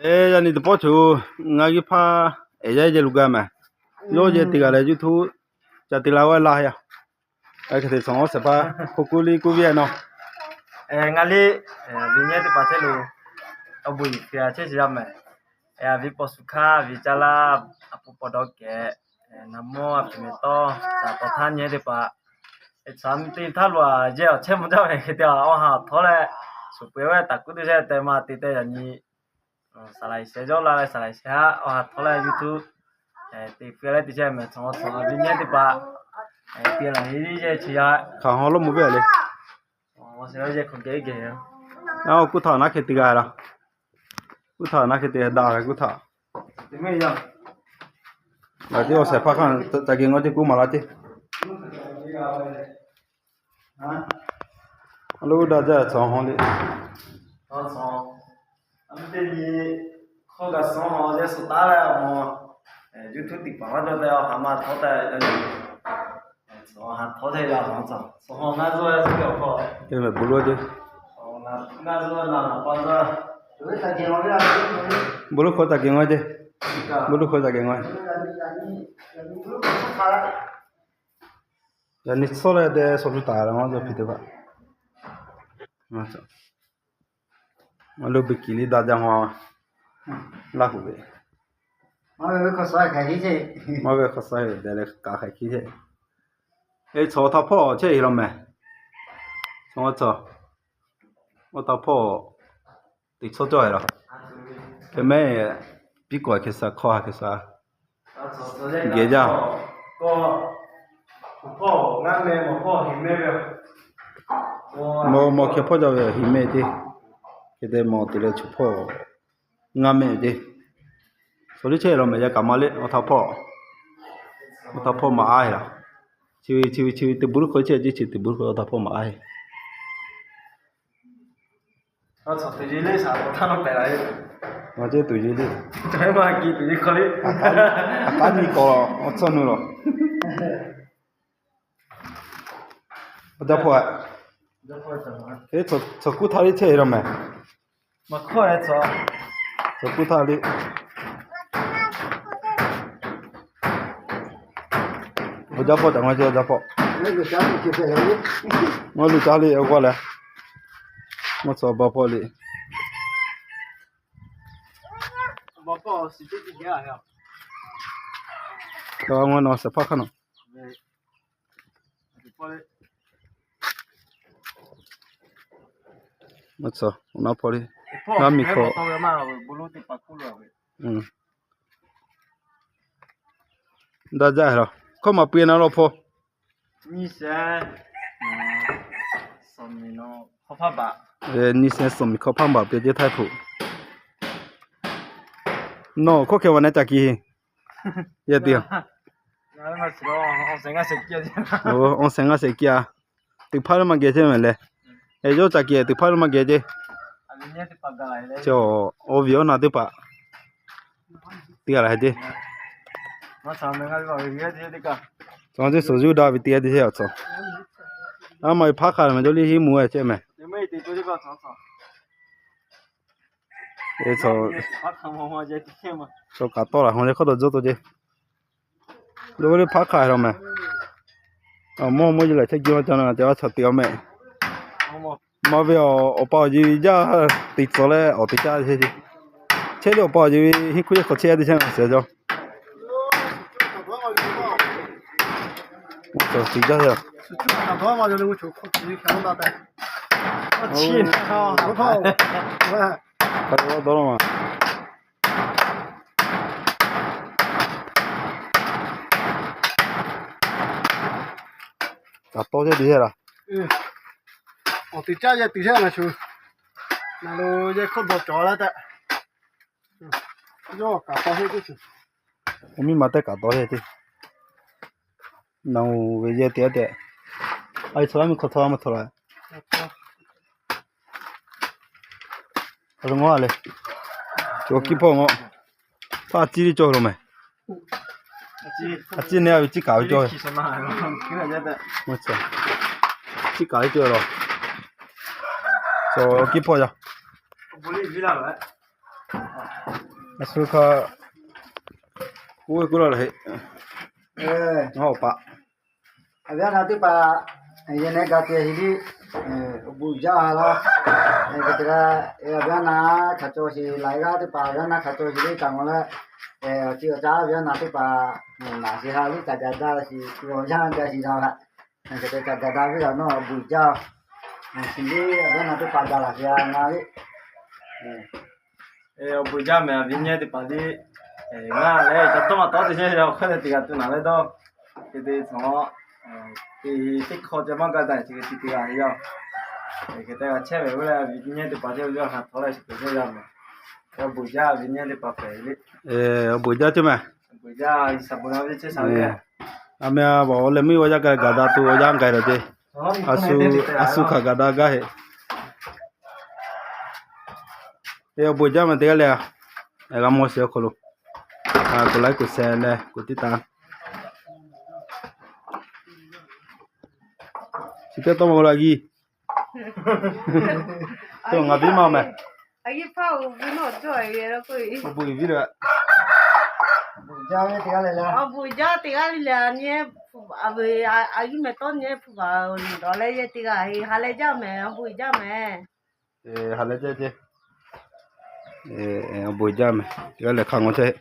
Eˬ, yaꞈ nyi teˇ pawˆ choˬ ngaˬ g'uiˬ hpaˇ ehˬ yaˇ jehˬ lo gaˇ mehˍ. Yawˇ yehˬ teˇ g'aˇ leh YouTube ca te la ve laˇ yaˇ. Hk'e te shawˍ awˬ shehˍ hpaˇ hk'oˆ kuˉ liˇ kuˉ ve a nawˬ. Ngaˬ liˇ, viꞈ nyi teˇ hpaˍ chehˇ lo, awˬ bon uiˍ hpehꞈ chehˇ shiˍ yaˇ mehˍ. Viꞈ paw suˍ hkaˇ, viꞈ caˇ laˇ, a pu paw dawˇ kehˬ, naˍ mawˇ a piˍ mehˍ tawˇ, shaˍ paw htaˇ nyi teˇ hpaˍ, eˬ, chaꞈ te htaˇ lo a yehˬ awˬ chehˇ mvuh jaˇ ve hk'e te a, awˬ ha htawˇ leh, suˍ peuˬ ve taˍ kuˉ teˇ shehˇ te ma te te yaꞈ nyi saˍ laꞈ shehˍ yawˇ la leh saˍ laꞈ shehˍ haˉ awˬ ha htawˇ leh YouTube te peuˬ leh te chehˇ mehˍ. Chaw awˬ chaw viꞈ nyi teˇ hpaˍ te laˬ ve yehˬ chi yaˇ hk'aˬ hawˉ lo mvuh ve le. Awˬ kuˇ htaꞈ naˉ hk'e te g'a la. Kuˇ htaꞈ naˉ hk'e te daꞈ ve kuˇ htaꞈ. Ngaˬ teˇ awˬ shehˍ hpaˇ hk'aˇ ca geh ngawˇ teˇ kuˉ maˍ laˇ ceˇ. A lo daꞈ jaˇ chaw hawˉ le. Teˇ nyi hkawˇ g'a suh ha yehˬ suh taˉ leh awˬ, YouTube tiꞈ paˍ maˇ dawˇ te awˬ ha ma htawˇ te, awˬ ha htawˇ te yaˇ awˬ ha te ve bon lo ceˇ. Bon lo hkawˇ ca geh ngawˇ ceˇ. Bon lo hkawˇ ca geh ngawˇ. Yaꞈ nyi suhˉ leh deh suh tuˬ taˍ la maˇ dawˇ hpiˇ teˇ hpaˍ. Maˇ lo beˬ kiˬ liˇ daꞈ jaˇ ma. Laˇ huˍ ve, maˇ ve hk'aw suh ve deh leh kaꞈ hk'aˬ hkiˇ ceˇ. Eˬ, chaw awˬ htaˇ hpawˇ chehˇ e la mehˍ. Chaw, awˬ htaˇ hpawˇ teꞈ chawˇ cawˇ e la. Hk'e mehˉ, piˉ kawꞈ hk'e suh hkawˇ ha hk'e suh geh jaˇ. Mawˬ mawˬ hkeh hpawˇ jaˇ ve hiˍ mehˆ teˇ, hk'e te mawˬ te leh chaw hpawˇ ngaˇ mehˆ teˇ. Chaw liˇ chehˇ e la mehˍ, yaꞈ kaꞈ maˇ le awˬ htaˇ hpawˇ. Awˬ htaˇ hpawˇ maˇ a e la. Chi ve chi ve chi ve teˇ bon lo hkawˇ chehˇ ceˇ, chi teˇ bon lo hkawˇ awˬ htaˇ hpawˇ maˇ a e. Awˬ ceuˬ tuˬ yeˬ le. Aˬ k'aˉ nyi k'awꞈ awˬ tcuhˇ nu lawˬ. Awˬ jaˇ hpawˇ, eˬ, chaw kuˇ htaˇ liˇ chehˇ e la mehˍ. Chaw kuˇ htaˇ liˇ. Awˬ jaˇ hpawˇ ca ngaˬ ce awˬ jaˇ hpawˇ. Ngaˬ luˬ caˇ le awˬ g'awˇ leh, maˇ tcuh awˬ ba hpawˇ le. Ngaˬ nawˬ shehˍ hpaˇ hk'aˇ nawˬ. Maˇ tcuh, awˬ na hpawˇ le. Naˉ miˬ hkawꞈ. Daꞈ jaˇ la. Hkawˇ maˍ pui na law hpawˇ. Nyi sheh suhˍ miˬ hkawˇ hpaˇ baˬ peuˬ ceˇ Htaiˇ hpu. Nawˬ hkawˇ hkeh maˬ na ca kiˬ. Yaˇ teˇ, awˬ shehˍ ngaˇ shehˍ kiˇ a, teˇ hpaˇ lo maˇ geh ceˇ mehˍ leh. Eˬ, yawˇ ca kiˬ teˇ hpaˇ lo maˇ geh ceˇ. Awˬ viˉ awˬ na teˇ hpaˍ teˇ g'aˇ la heh ceˇ. Tcuh, suhˍ zuˇ daꞈ ve teˇ g'aˇ teˇ shehˇ awˬ tcuh. A ma ve hpaˉ hk'a mehˍ, jawˇ liˇ hiˉ mvuh e ceˇ mehˍ. Eˬ, chaw kaꞈ tawˇ la hawˬ leh hkawˇ dawˇ jawˇ tawˇ ceˇ. Jawˇ ve le hpaˉ hk'a la mehˍ. Mawˇ mawˇ ji lehˬ chehˇ ji maˇ ca na te a chaw teꞈ a mehˍ. Ma ve awˬ pa awˬ ji jaˇ teꞈ tcuh leh awˬ teꞈ caˇ chehˇ ceˇ. Chehˇ le awˬ pa awˬ ji ve hiˉ hkuˇ yehˬ hk'aw chehˇ a teˇ chehˇ na shehˍ jaˇ. Teꞈ caˇ a. Kaꞈ tawˇ ceˇ te hehˇ la. Awˬ teꞈ caˇ yehˬ teꞈ hehˇ na shu. Na lo yehˬ hkawˇ dawˬ cawˬ la tehꞈ. Yawˇ kaꞈ tawˇ hehˇ teˇ shu. Awˬ miˇ ma tehˇ kaꞈ tawˇ hehˇ teˇ. Na oˬ ve yehˬ teꞈ a tehꞈ. A e tcuh laˇ miˬ hk'aw tcuh maˇ tcuh la. A lo ngawˇ a le. Cawˬ kiˇ hpawˇ ngawˇ. Hpaˇ a ciˉ liˇ cawˬ lo mehˍ. A ciˉ neˇ a ve ciˉ kaˍ ve cawˬ ve. Ciˉ kaˍ ve cawˬ ve la. Cawˬ kiˇ hpawˇ yaˇ. A shu hk'a, k'oˆ ve k'oˆ la leh heˆ. Awˬ pa, a viˉ na teˇ hpaˍ, yehˬ nehˬ ga te hi liˇ, awˬ bon uiˍ jaˇ la. Hk'e te leh, a viˉ na hk'aˬ cawˬ sheˍ laiˬ g'aˇ teˇ hpaˍ, a viˉ na hk'aˬ cawˬ sheˍ liˇ kaꞈ mawˬ leh, awˬ ci awˬ caˉ a viˉ na teˇ hpaˍ naˬ sheˍ ha liˇ kaꞈ gaˬ daꞈ sheˍ, awˬ yanˇ gaˬ sheˍ daꞈ la. Hk'e te kaꞈ gaˬ daꞈ ve kaꞈ nawˬ awˬ bon uiˍ jaˇ. Chi liˇ a viˉ na teˇ hpaˍ gaˬ laˬ sheˍ a na liˇ. Awˬ bon uiˍ jaˇ mehˍ, a viˉ nyi teˇ hpaˍ liˇ. Ngaˬ lehˬ ca tawˇ maˇ tawˉ te chehˇ ve, awˬ hk'aˇ leh teˇ g'aˇ tuˬ naˬ leh dawˇ. Hk'e te tawˇ, teˇ hk'awꞈ ceh maˇ gaˇ daꞈ, chi hk'e te g'a ve yoˬ. Hk'e te g'a chehˇ ve, oˇ leh a viˉ nyi teˇ hpaˍ chehˇ ve yoˬ, ha htawˇ leh chi hk'e chehˇ yaˇ mehˍ. Awˬ bon uiˍ jaˇ, a viˉ nyi teˇ hpaˍ hpehꞈ ve le. Awˬ bon uiˍ jaˇ ceˇ mehˍ. Awˬ bon uiˍ jaˇ, G'uiˬsha bon naˬ ve chehˇ sha ve. A mehˍ a, awˬ leh meuˇ awˬ yanˇ gaˬ daꞈ tuˬ awˬ yanˇ gaˬ la ceˇ. A shu hk'aˬ gaˬ daꞈ gaˇ heˆ. Awˬ bon uiˍ jaˇ mehˍ teˇ g'aˇ leh, g'a mawˬ sheˍ awˬ hk'aw lo, k'oˆ laiˉ k'oˆ sheh leh k'oˆ tiˉ taˍ. Chi teˇ tawˇ maˇ g'a la g'i. Ngaˬ viˉ maˇ mehˍ. Awˬ bon uiˍ viˉ leh, awˬ bon uiˍ jaˇ teˇ g'aˇ leh leh, a, a yinˉ mehˍ tawˇ nyi hpu baˬ dawˬ leh yehˬ teˇ g'aˇ ha leh jaˇ mehˍ, awˬ bon uiˍ jaˇ mehˍ. Ha leh jaˇ ceˇ. Awˬ bon uiˍ jaˇ mehˍ, teˇ g'aˇ leh hk'a ngaw chehˇ.